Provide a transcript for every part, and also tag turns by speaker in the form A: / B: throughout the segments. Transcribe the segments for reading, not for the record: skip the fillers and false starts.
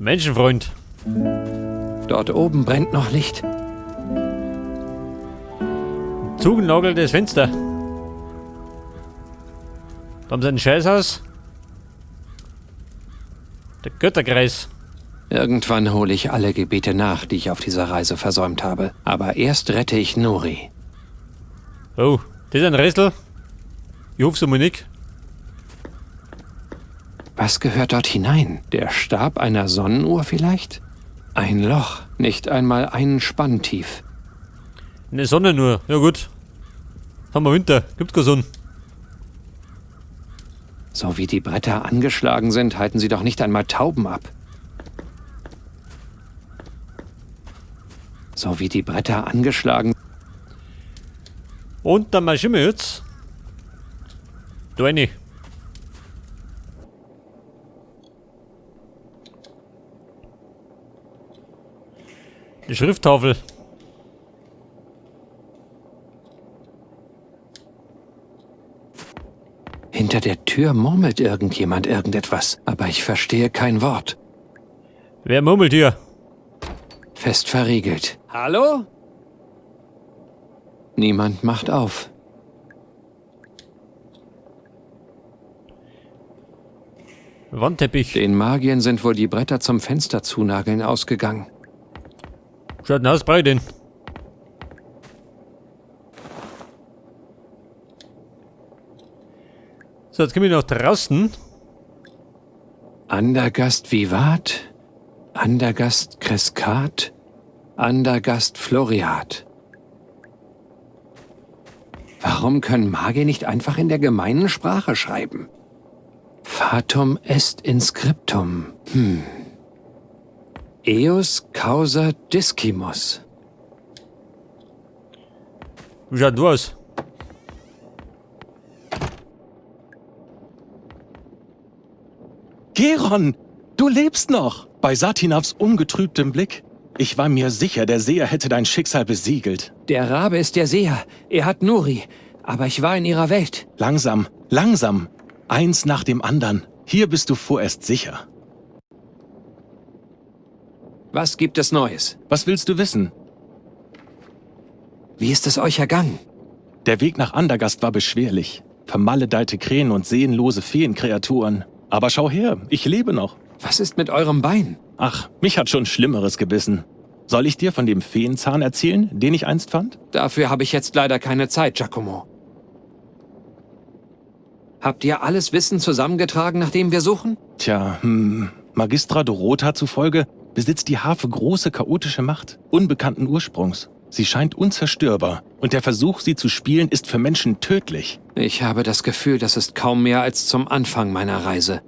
A: Der Menschenfreund.
B: Dort oben brennt noch Licht.
A: Zugenageltes Fenster. Da haben sie ein Scheißhaus. Der Götterkreis.
B: Irgendwann hole ich alle Gebete nach, die ich auf dieser Reise versäumt habe. Aber erst rette ich Nuri.
A: Oh, das ist ein Rätsel. Ich hoffe es einmal nicht.
B: Was gehört dort hinein? Der Stab einer Sonnenuhr vielleicht? Ein Loch, nicht einmal einen Spann tief.
A: Eine Sonnenuhr, ja gut. Haben wir Winter, gibt's keine Sonne.
B: So wie die Bretter angeschlagen sind, halten sie doch nicht einmal Tauben ab. So wie die Bretter angeschlagen.
A: Und dann marschieren wir jetzt. Da rein. Die Schrifttafel.
B: Hinter der Tür murmelt irgendjemand irgendetwas, aber ich verstehe kein Wort.
A: Wer murmelt hier?
B: Fest verriegelt. Hallo? Niemand macht auf.
A: Wandteppich.
B: Den Magiern sind wohl die Bretter zum Fenster zunageln ausgegangen.
A: Schaut denn aus, brauch ich den? So, jetzt komme ich nach draußen.
B: Andergast Vivat, Andergast Crescat, Andergast Floriat. Warum können Magier nicht einfach in der gemeinen Sprache schreiben? Fatum est inscriptum. Eus causa discimus.
A: Wie schaut denn du aus?
C: Geron, du lebst noch! Bei Satinavs ungetrübtem Blick. Ich war mir sicher, der Seher hätte dein Schicksal besiegelt.
B: Der Rabe ist der Seher. Er hat Nuri. Aber ich war in ihrer Welt.
C: Langsam, langsam. Eins nach dem anderen. Hier bist du vorerst sicher.
B: Was gibt es Neues?
C: Was willst du wissen?
B: Wie ist es euch ergangen?
C: Der Weg nach Andergast war beschwerlich. Vermaledeite Krähen und seelenlose Feenkreaturen. Aber schau her, ich lebe noch.
B: Was ist mit eurem Bein?
C: Ach, mich hat schon Schlimmeres gebissen. Soll ich dir von dem Feenzahn erzählen, den ich einst fand?
B: Dafür habe ich jetzt leider keine Zeit, Giacomo. Habt ihr alles Wissen zusammengetragen, nach dem wir suchen?
C: Tja, Magistra Dorota zufolge besitzt die Harfe große chaotische Macht, unbekannten Ursprungs. Sie scheint unzerstörbar und der Versuch, sie zu spielen, ist für Menschen tödlich.
B: Ich habe das Gefühl, das ist kaum mehr als zum Anfang meiner Reise.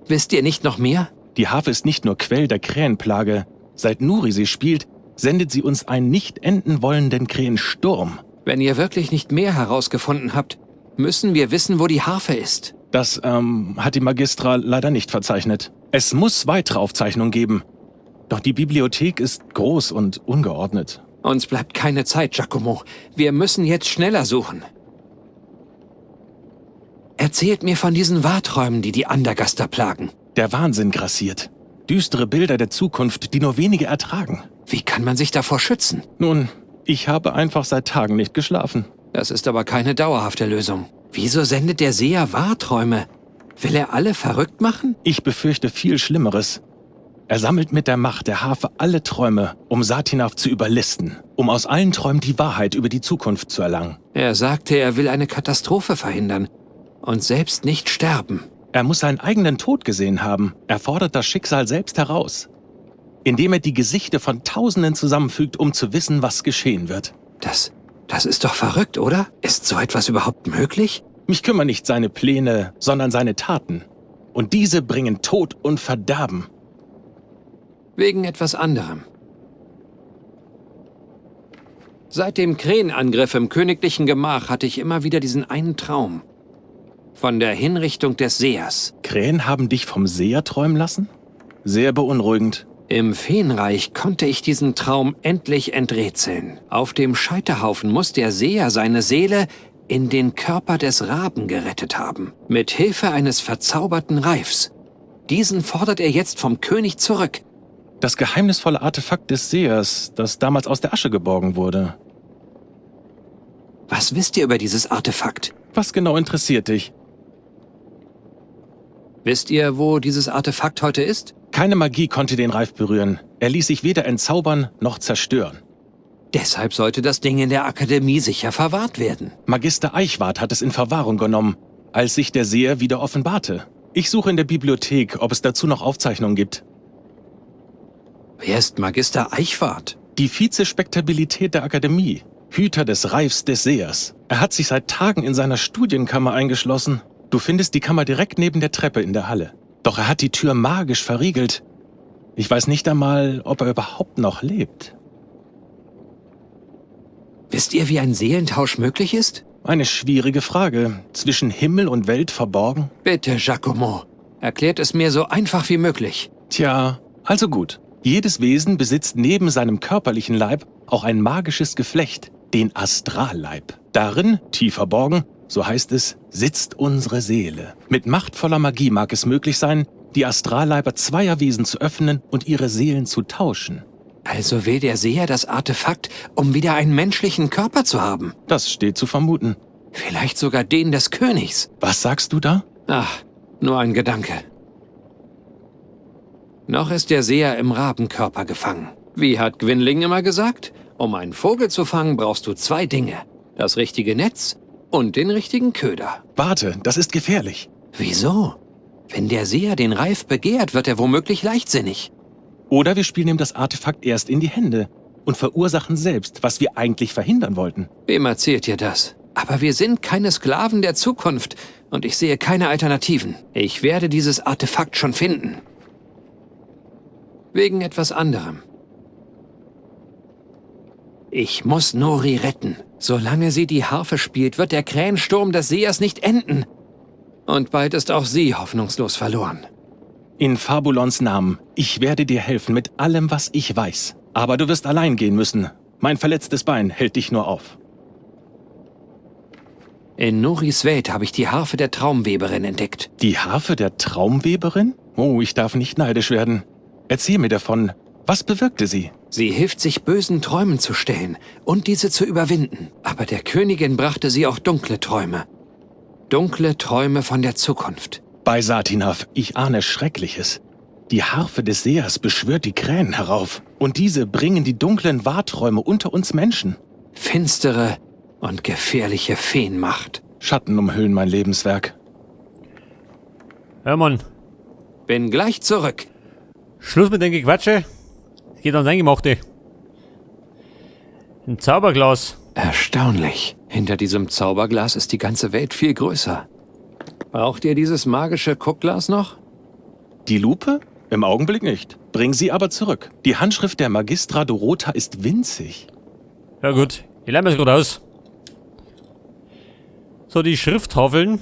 B: Wisst ihr nicht noch mehr?
C: Die Harfe ist nicht nur Quell der Krähenplage. Seit Nuri sie spielt, sendet sie uns einen nicht enden wollenden Krähensturm.
B: Wenn ihr wirklich nicht mehr herausgefunden habt, müssen wir wissen, wo die Harfe ist.
C: Das hat die Magistra leider nicht verzeichnet. Es muss weitere Aufzeichnungen geben. Doch die Bibliothek ist groß und ungeordnet.
B: Uns bleibt keine Zeit, Giacomo. Wir müssen jetzt schneller suchen. Erzählt mir von diesen Wahrträumen, die die Andergaster plagen.
C: Der Wahnsinn grassiert. Düstere Bilder der Zukunft, die nur wenige ertragen.
B: Wie kann man sich davor schützen?
C: Nun, ich habe einfach seit Tagen nicht geschlafen.
B: Das ist aber keine dauerhafte Lösung. Wieso sendet der Seher Wahrträume? Will er alle verrückt machen?
C: Ich befürchte viel Schlimmeres. Er sammelt mit der Macht der Harfe alle Träume, um Satinav zu überlisten, um aus allen Träumen die Wahrheit über die Zukunft zu erlangen.
B: Er sagte, er will eine Katastrophe verhindern und selbst nicht sterben.
C: Er muss seinen eigenen Tod gesehen haben. Er fordert das Schicksal selbst heraus, indem er die Gesichter von Tausenden zusammenfügt, um zu wissen, was geschehen wird.
B: Das ist doch verrückt, oder? Ist so etwas überhaupt möglich?
C: Mich kümmern nicht seine Pläne, sondern seine Taten. Und diese bringen Tod und Verderben.
B: Wegen etwas anderem. Seit dem Krähenangriff im königlichen Gemach hatte ich immer wieder diesen einen Traum. Von der Hinrichtung des Sehers.
C: Krähen haben dich vom Seher träumen lassen? Sehr beunruhigend.
B: Im Feenreich konnte ich diesen Traum endlich enträtseln. Auf dem Scheiterhaufen muss der Seher seine Seele in den Körper des Raben gerettet haben. Mit Hilfe eines verzauberten Reifs. Diesen fordert er jetzt vom König zurück.
C: Das geheimnisvolle Artefakt des Sehers, das damals aus der Asche geborgen wurde.
B: Was wisst ihr über dieses Artefakt?
C: Was genau interessiert dich?
B: Wisst ihr, wo dieses Artefakt heute ist?
C: Keine Magie konnte den Reif berühren. Er ließ sich weder entzaubern noch zerstören.
B: Deshalb sollte das Ding in der Akademie sicher verwahrt werden.
C: Magister Eichwart hat es in Verwahrung genommen, als sich der Seher wieder offenbarte. Ich suche in der Bibliothek, ob es dazu noch Aufzeichnungen gibt.
B: Wer ist Magister Eichwart?
C: Die Vizespektabilität der Akademie, Hüter des Reifs des Sehers. Er hat sich seit Tagen in seiner Studienkammer eingeschlossen. Du findest die Kammer direkt neben der Treppe in der Halle. Doch er hat die Tür magisch verriegelt. Ich weiß nicht einmal, ob er überhaupt noch lebt.
B: Wisst ihr, wie ein Seelentausch möglich ist?
C: Eine schwierige Frage. Zwischen Himmel und Welt verborgen?
B: Bitte, Giacomo. Erklärt es mir so einfach wie möglich.
C: Tja, also gut. Jedes Wesen besitzt neben seinem körperlichen Leib auch ein magisches Geflecht, den Astralleib. Darin, tief verborgen, so heißt es, sitzt unsere Seele. Mit machtvoller Magie mag es möglich sein, die Astralleiber zweier Wesen zu öffnen und ihre Seelen zu tauschen.
B: Also will der Seher das Artefakt, um wieder einen menschlichen Körper zu haben.
C: Das steht zu vermuten.
B: Vielleicht sogar den des Königs.
C: Was sagst du da?
B: Ach, nur ein Gedanke. Noch ist der Seher im Rabenkörper gefangen. Wie hat Gwynling immer gesagt? Um einen Vogel zu fangen, brauchst du zwei Dinge. Das richtige Netz und den richtigen Köder.
C: Warte, das ist gefährlich.
B: Wieso? Wenn der Seher den Reif begehrt, wird er womöglich leichtsinnig.
C: Oder wir spielen ihm das Artefakt erst in die Hände und verursachen selbst, was wir eigentlich verhindern wollten.
B: Wem erzählt ihr das? Aber wir sind keine Sklaven der Zukunft und ich sehe keine Alternativen. Ich werde dieses Artefakt schon finden. Wegen etwas anderem. Ich muss Nori retten. Solange sie die Harfe spielt, wird der Krähensturm des Sehers nicht enden. Und bald ist auch sie hoffnungslos verloren.
C: In Fabulons Namen, ich werde dir helfen mit allem, was ich weiß. Aber du wirst allein gehen müssen. Mein verletztes Bein hält dich nur auf.
B: In Noris Welt habe ich die Harfe der Traumweberin entdeckt.
C: Die Harfe der Traumweberin? Oh, ich darf nicht neidisch werden. Erzähl mir davon. Was bewirkte sie?
B: Sie hilft, sich bösen Träumen zu stellen und diese zu überwinden. Aber der Königin brachte sie auch dunkle Träume. Dunkle Träume von der Zukunft.
C: Bei Satinav, ich ahne Schreckliches. Die Harfe des Sehers beschwört die Krähen herauf. Und diese bringen die dunklen Wahrträume unter uns Menschen.
B: Finstere und gefährliche Feenmacht.
C: Schatten umhüllen mein Lebenswerk.
A: Ja, Mann.
B: Bin gleich zurück.
A: Schluss mit dem Gequatsche. Es geht ans Eingemachte. Ein Zauberglas.
B: Erstaunlich. Hinter diesem Zauberglas ist die ganze Welt viel größer. Braucht ihr dieses magische Guckglas noch?
C: Die Lupe? Im Augenblick nicht. Bring sie aber zurück. Die Handschrift der Magistra Dorota ist winzig.
A: Ja gut, ich lerne es gerade aus. So, die Schrifttafeln.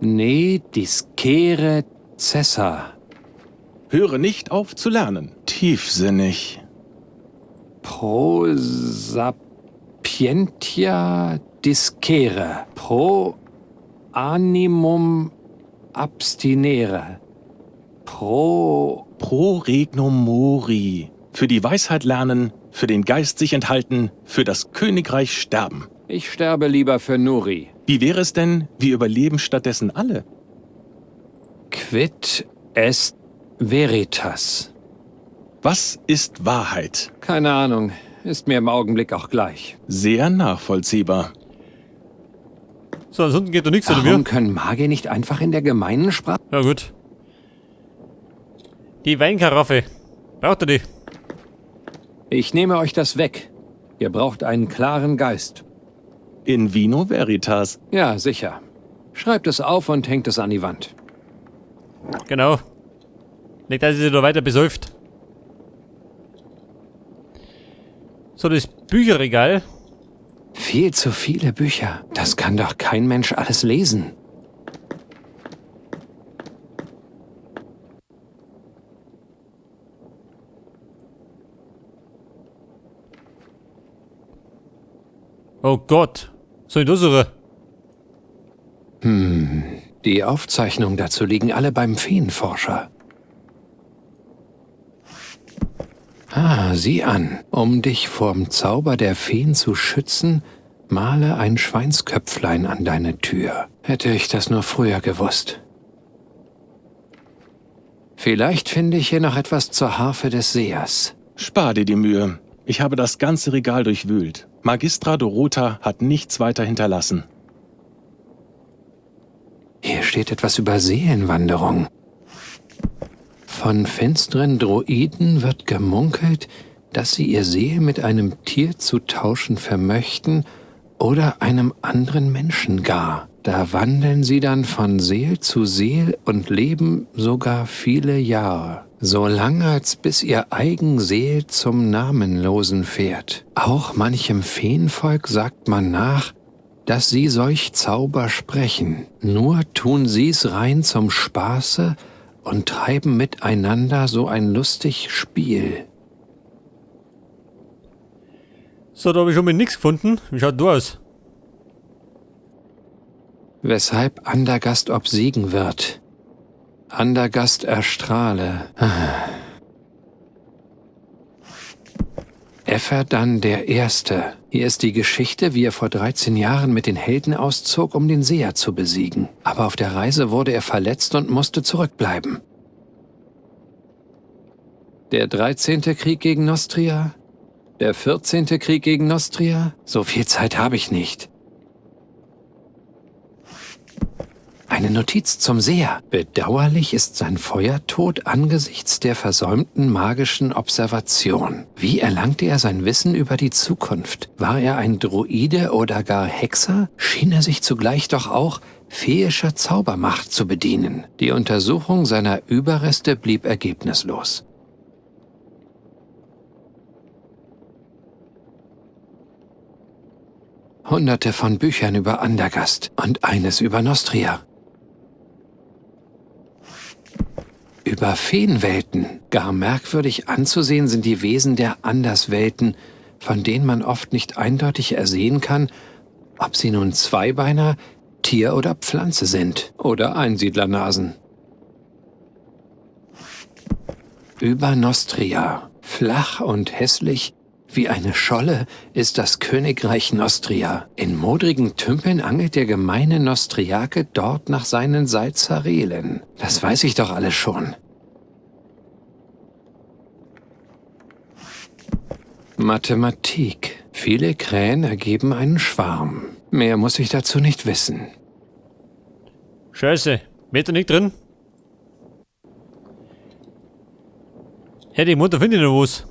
B: Ne discere cessa.
C: Höre nicht auf zu lernen. Tiefsinnig.
B: Pro sapientia discere. Pro animum abstinere. Pro...
C: Pro regnum mori. Für die Weisheit lernen, für den Geist sich enthalten, für das Königreich sterben.
B: Ich sterbe lieber für Nuri.
C: Wie wäre es denn, wir überleben stattdessen alle?
B: Quid est veritas.
C: Was ist Wahrheit?
B: Keine Ahnung. Ist mir im Augenblick auch gleich.
C: Sehr nachvollziehbar.
A: So, ansonsten geht doch nichts, oder
B: Warum
A: wie?
B: können Magier nicht einfach in der gemeinen Sprache...
A: Ja gut. Die Weinkaraffe. Braucht ihr die?
B: Ich nehme euch das weg. Ihr braucht einen klaren Geist.
C: In vino veritas.
B: Ja, sicher. Schreibt es auf und hängt es an die Wand.
A: Genau. Nicht, dass sie sich da weiter besäuft. So, das Bücherregal.
B: Viel zu viele Bücher. Das kann doch kein Mensch alles lesen.
A: Oh Gott. Soll ich da suchen?
B: Die Aufzeichnungen dazu liegen alle beim Feenforscher. Ah, sieh an. Um dich vorm Zauber der Feen zu schützen, male ein Schweinsköpflein an deine Tür. Hätte ich das nur früher gewusst. Vielleicht finde ich hier noch etwas zur Harfe des Sehers.
C: Spar dir die Mühe. Ich habe das ganze Regal durchwühlt. Magistra Dorota hat nichts weiter hinterlassen.
B: Hier steht etwas über Seelenwanderung. Von finsteren Droiden wird gemunkelt, dass sie ihr Seele mit einem Tier zu tauschen vermöchten oder einem anderen Menschen gar. Da wandeln sie dann von Seel zu Seel und leben sogar viele Jahre. So lange, als bis ihr eigen Seel zum Namenlosen fährt. Auch manchem Feenvolk sagt man nach, dass sie solch Zauber sprechen. Nur tun sie's rein zum Spaße und treiben miteinander so ein lustig Spiel.
A: So, da habe ich schon mal nichts gefunden. Wie schaut du aus?
B: Weshalb Andergast obsiegen wird. Andergast erstrahle. Efferdan der Erste. Hier ist die Geschichte, wie er vor 13 Jahren mit den Helden auszog, um den Seher zu besiegen. Aber auf der Reise wurde er verletzt und musste zurückbleiben. Der 13. Krieg gegen Nostria? Der 14. Krieg gegen Nostria? So viel Zeit habe ich nicht. Eine Notiz zum Seher. Bedauerlich ist sein Feuertod angesichts der versäumten magischen Observation. Wie erlangte er sein Wissen über die Zukunft? War er ein Druide oder gar Hexer? Schien er sich zugleich doch auch feeischer Zaubermacht zu bedienen. Die Untersuchung seiner Überreste blieb ergebnislos. Hunderte von Büchern über Andergast und eines über Nostria. Über Feenwelten. Gar merkwürdig anzusehen sind die Wesen der Anderswelten, von denen man oft nicht eindeutig ersehen kann, ob sie nun Zweibeiner, Tier oder Pflanze sind oder Einsiedlernasen. Über Nostria, flach und hässlich wie eine Scholle, ist das Königreich Nostria. In modrigen Tümpeln angelt der gemeine Nostriake dort nach seinen Salzarelen. Das weiß ich doch alles schon. Mathematik. Viele Krähen ergeben einen Schwarm. Mehr muss ich dazu nicht wissen.
A: Scheiße, Meter nicht drin? Hätte ich Mutter, finde ich noch was.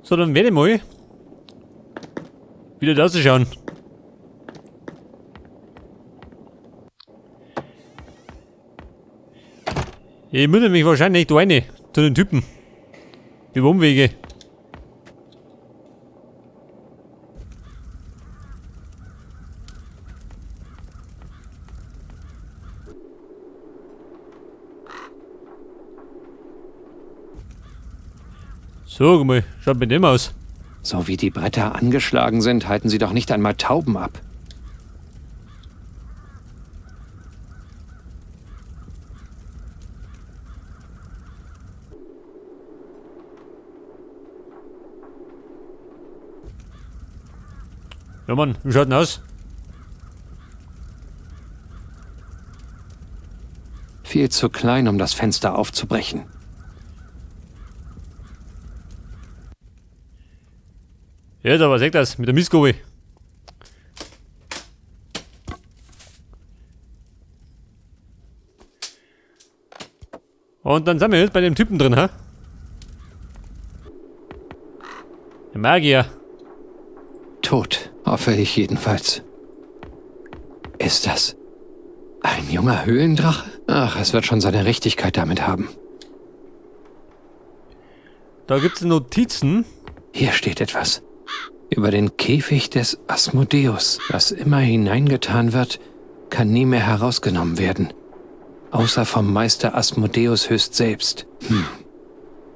A: So, dann werde ich mal wieder da zu schauen. Ich muss mich wahrscheinlich da rein, zu den Typen. Über Umwege. So, guck mal, schaut mit dem aus.
B: So wie die Bretter angeschlagen sind, halten sie doch nicht einmal Tauben ab.
A: Ja Mann, wie schaut denn aus?
B: Viel zu klein, um das Fenster aufzubrechen.
A: Ja, da was sagt das mit der Mistgabel? Und dann sind wir jetzt bei dem Typen drin, hä? Der Magier.
B: Tot, hoffe ich jedenfalls. Ist das ein junger Höhlendrache? Ach, es wird schon seine Richtigkeit damit haben.
A: Da gibt's Notizen.
B: Hier steht etwas. Über den Käfig des Asmodeus. Was immer hineingetan wird, kann nie mehr herausgenommen werden. Außer vom Meister Asmodeus höchst selbst.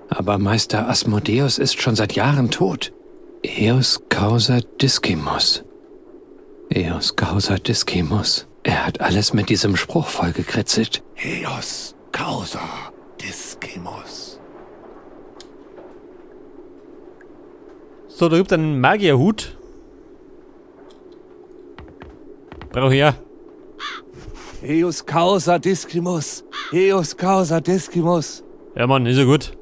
B: Aber Meister Asmodeus ist schon seit Jahren tot. Eos causa discimus. Eos causa discimus. Er hat alles mit diesem Spruch vollgekritzelt.
D: Eos causa discimus.
A: Da gibt einen Magierhut. Brauche ich ja.
D: Eius causa discimus. Eius causa discimus.
A: Ja, Mann, ist ja gut.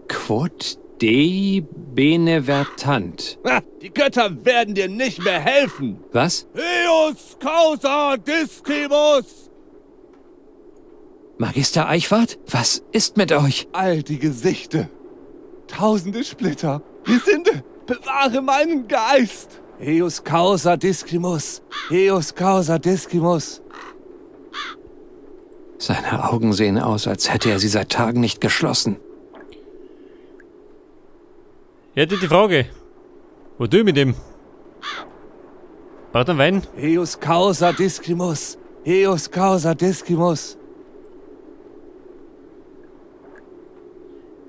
B: Quod Dei benevertant.
D: Ha, die Götter werden dir nicht mehr helfen.
B: Was?
D: Eius causa discimus.
B: Magister Eichwart? Was ist mit euch?
D: All die Gesichte. Tausende Splitter. Gesinde, bewahre meinen Geist. Eius causa discimus. Eius causa discimus.
B: Seine Augen sehen aus, als hätte er sie seit Tagen nicht geschlossen.
A: Hätte die Frage. Was tue ich mit dem? Braucht er Wein?
D: Eius causa discimus. Eius causa discimus.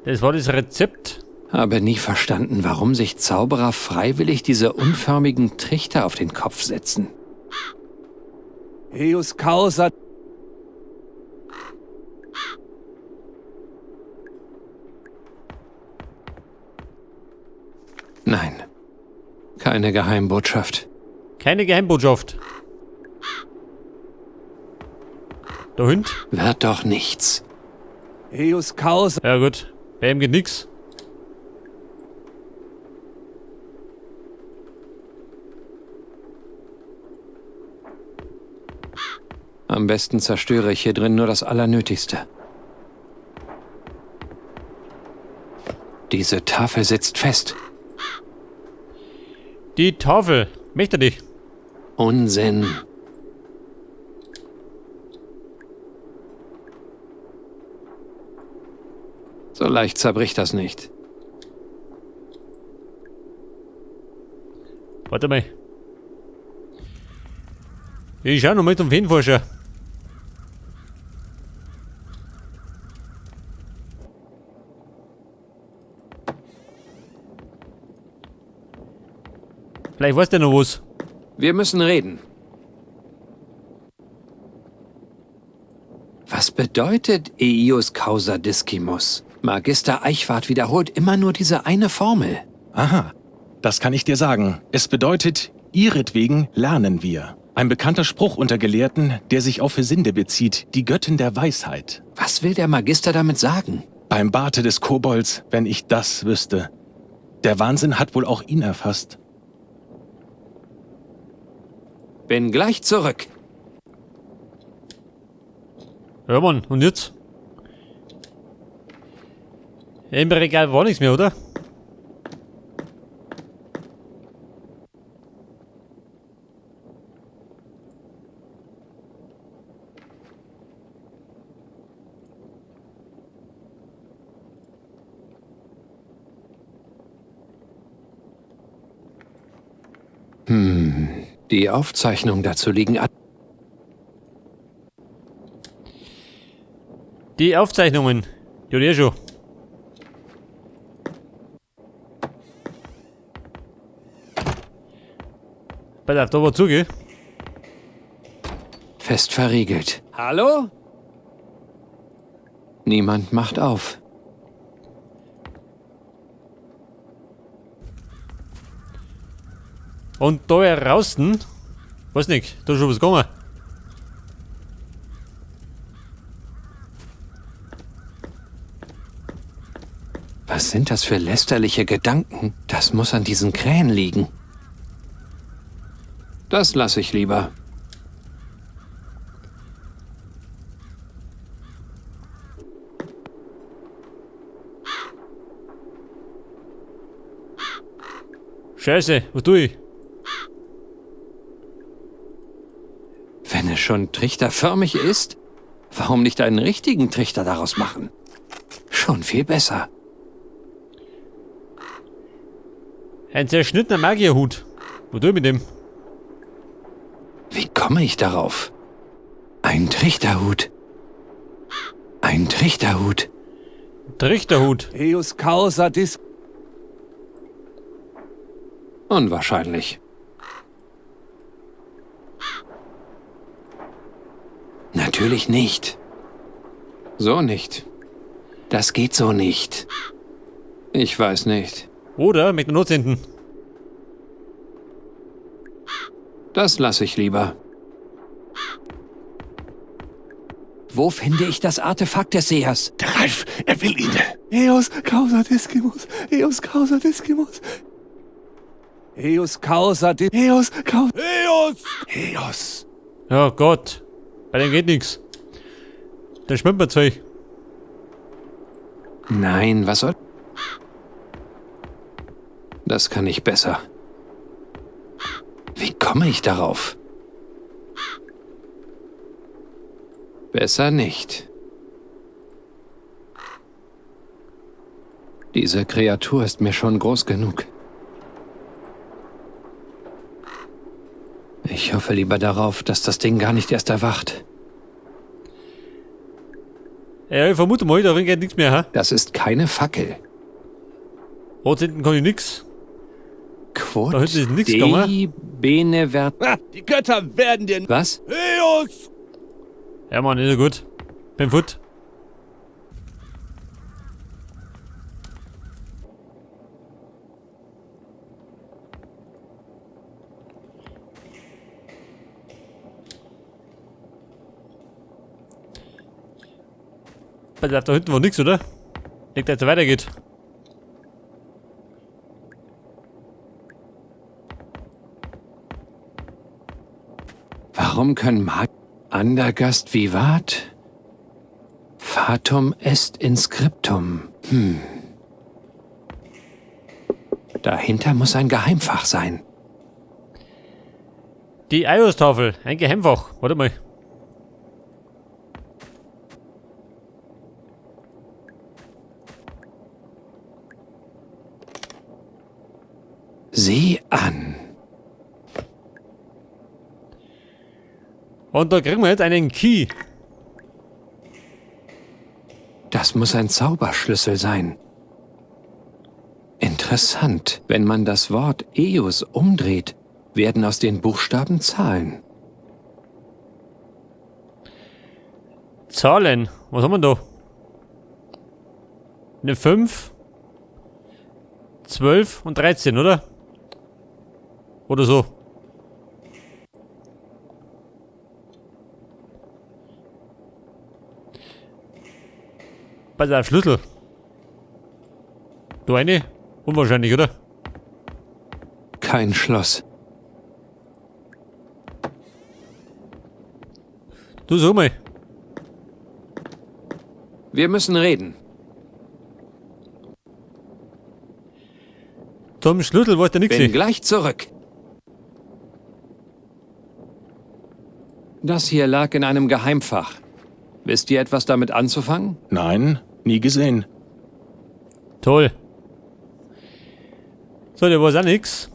A: Das war das Rezept.
B: Habe nie verstanden, warum sich Zauberer freiwillig diese unförmigen Trichter auf den Kopf setzen.
D: Eius causa.
B: Nein, keine Geheimbotschaft.
A: Keine Geheimbotschaft. Der Hund?
B: Wird doch nichts.
D: Eius causa.
A: Ja gut, bei ihm geht nix.
B: Am besten zerstöre ich hier drin nur das Allernötigste. Diese Tafel sitzt fest.
A: Die Tafel. Möchte dich.
B: Unsinn. So leicht zerbricht das nicht.
A: Warte mal. Ich schau noch mal zum Feenforscher. Vielleicht weiß der noch was.
B: Wir müssen reden. Was bedeutet Eius causa discimus? Magister Eichwart wiederholt immer nur diese eine Formel.
C: Aha, das kann ich dir sagen. Es bedeutet, ihretwegen lernen wir. Ein bekannter Spruch unter Gelehrten, der sich auf Hesinde bezieht, die Göttin der Weisheit.
B: Was will der Magister damit sagen?
C: Beim Barte des Kobolds, wenn ich das wüsste. Der Wahnsinn hat wohl auch ihn erfasst.
B: Bin gleich zurück.
A: Ja, Mann, und jetzt? Im Regal war nichts mehr, oder?
B: Die Aufzeichnungen dazu liegen an.
A: Die Aufzeichnungen. Die hat eh schon. Pass auf, da war zu, gell?
B: Fest verriegelt. Hallo? Niemand macht auf.
A: Und da draußen, weiß nicht, da ist schon was gegangen.
B: Was sind das für lästerliche Gedanken? Das muss an diesen Krähen liegen. Das lasse ich lieber.
A: Scheiße, was tue ich?
B: Wenn es schon trichterförmig ist, warum nicht einen richtigen Trichter daraus machen? Schon viel besser.
A: Ein zerschnittener Magierhut. Was tue ich mit dem?
B: Wie komme ich darauf? Ein Trichterhut. Ein Trichterhut.
A: Trichterhut.
D: Eius causa dis.
B: Unwahrscheinlich. Natürlich nicht. So nicht. Das geht so nicht. Ich weiß nicht.
A: Oder mit der Not senden.
B: Das lasse ich lieber. Wo finde ich das Artefakt des Sehers?
D: Der Ralf, er will ihn. Eos causa discimus, Eos causa discimus. Eos causa dis... Eos causa... Eos! Eos!
A: Ja Gott. Bei dem geht nix. Der schwimmt mir Zeug.
B: Nein, was soll... Das kann ich besser. Wie komme ich darauf? Besser nicht. Diese Kreatur ist mir schon groß genug. Ich hoffe lieber darauf, dass das Ding gar nicht erst erwacht.
A: Ja, ich vermute mal, da geht nichts mehr, ha?
B: Das ist keine Fackel.
A: Rot hinten kann ich nix.
B: Quod
A: Da hinten ist nix gegangen.
B: Benevert.
D: Ah, die Götter werden dir...
B: Was?
D: Eos!
A: Ja, Mann, ist ja gut. Bin fort. Pass auf, da hinten war nix, oder? Nicht, dass es weitergeht.
B: Warum können Mag Andergast vivat? Fatum est inscriptum. Dahinter muss ein Geheimfach sein.
A: Die Eios-Tafel, ein Geheimfach. Warte mal.
B: Sieh an.
A: Und da kriegen wir jetzt einen Key.
B: Das muss ein Zauberschlüssel sein. Interessant. Wenn man das Wort Eos umdreht, werden aus den Buchstaben Zahlen.
A: Zahlen? Was haben wir da? Eine 5, 12 und 13, oder? Oder so. Pass auf, Schlüssel. Du eine? Unwahrscheinlich, oder?
B: Kein Schloss.
A: Du, sag mal.
B: Wir müssen reden.
A: Zum Schlüssel wollte er nix
B: Bin
A: sehen.
B: gleich zurück. Das hier lag in einem Geheimfach. Wisst ihr etwas damit anzufangen?
C: Nein, nie gesehen.
A: Toll. So, der weiß auch nix.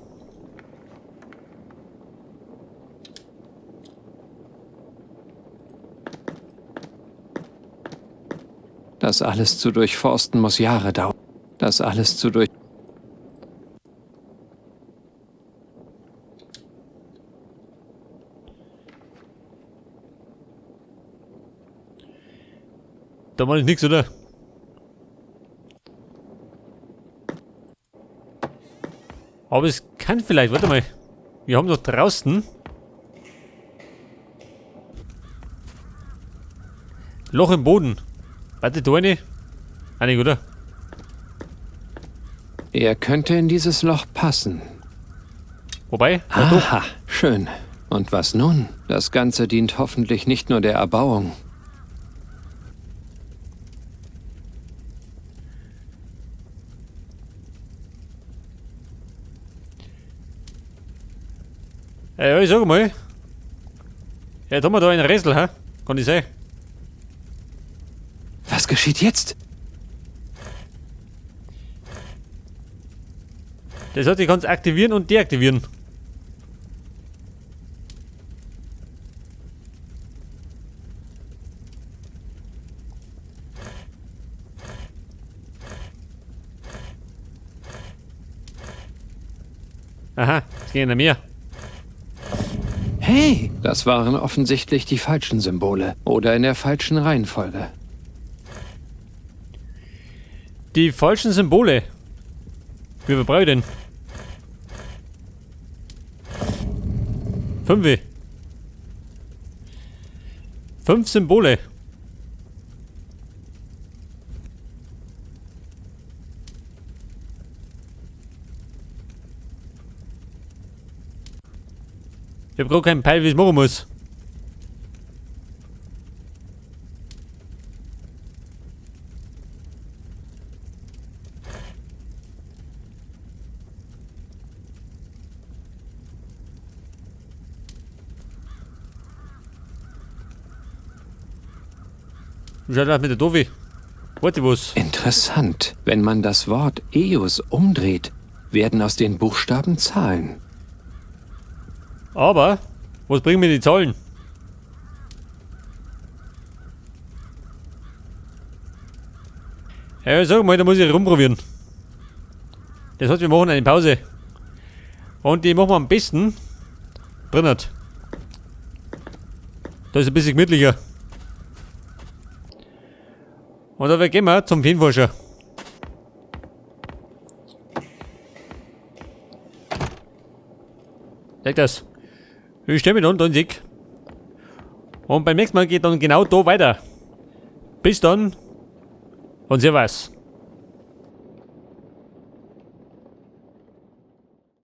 B: Das alles zu durchforsten muss Jahre dauern. Das alles zu durch...
A: Da mach ich nix, oder? Aber es kann vielleicht, warte mal. Wir haben doch draußen Loch im Boden. Warte, da eine? Einig, oder?
B: Er könnte in dieses Loch passen.
A: Wobei, na doch.
B: Aha, schön. Und was nun? Das Ganze dient hoffentlich nicht nur der Erbauung.
A: Ja, ich sag mal. Ja, jetzt haben wir da ein Rätsel, hä? Kann ich sein.
B: Was geschieht jetzt?
A: Das heißt, ich kann's aktivieren und deaktivieren. Aha, es ging in mehr.
B: Hey, das waren offensichtlich die falschen Symbole oder in der falschen Reihenfolge.
A: Die falschen Symbole. Wie viel brauche ich denn? 5. 5 Symbole. Ich hab grad keinen Peil, wie ich machen muss. Wie schaut das mit der Dovi? Warte was.
B: Interessant. Wenn man das Wort Eos umdreht, werden aus den Buchstaben Zahlen.
A: Aber, was bringen mir die Zahlen? Ja, sag mal, da muss ich rumprobieren. Das heißt, wir machen eine Pause. Und die machen wir am besten drinnen. Da ist ein bisschen gemütlicher. Und da gehen wir zum Feenforscher. Sag das. Ich stelle mich dann da ins Eck. Und beim nächsten Mal geht dann genau da weiter. Bis dann und servus.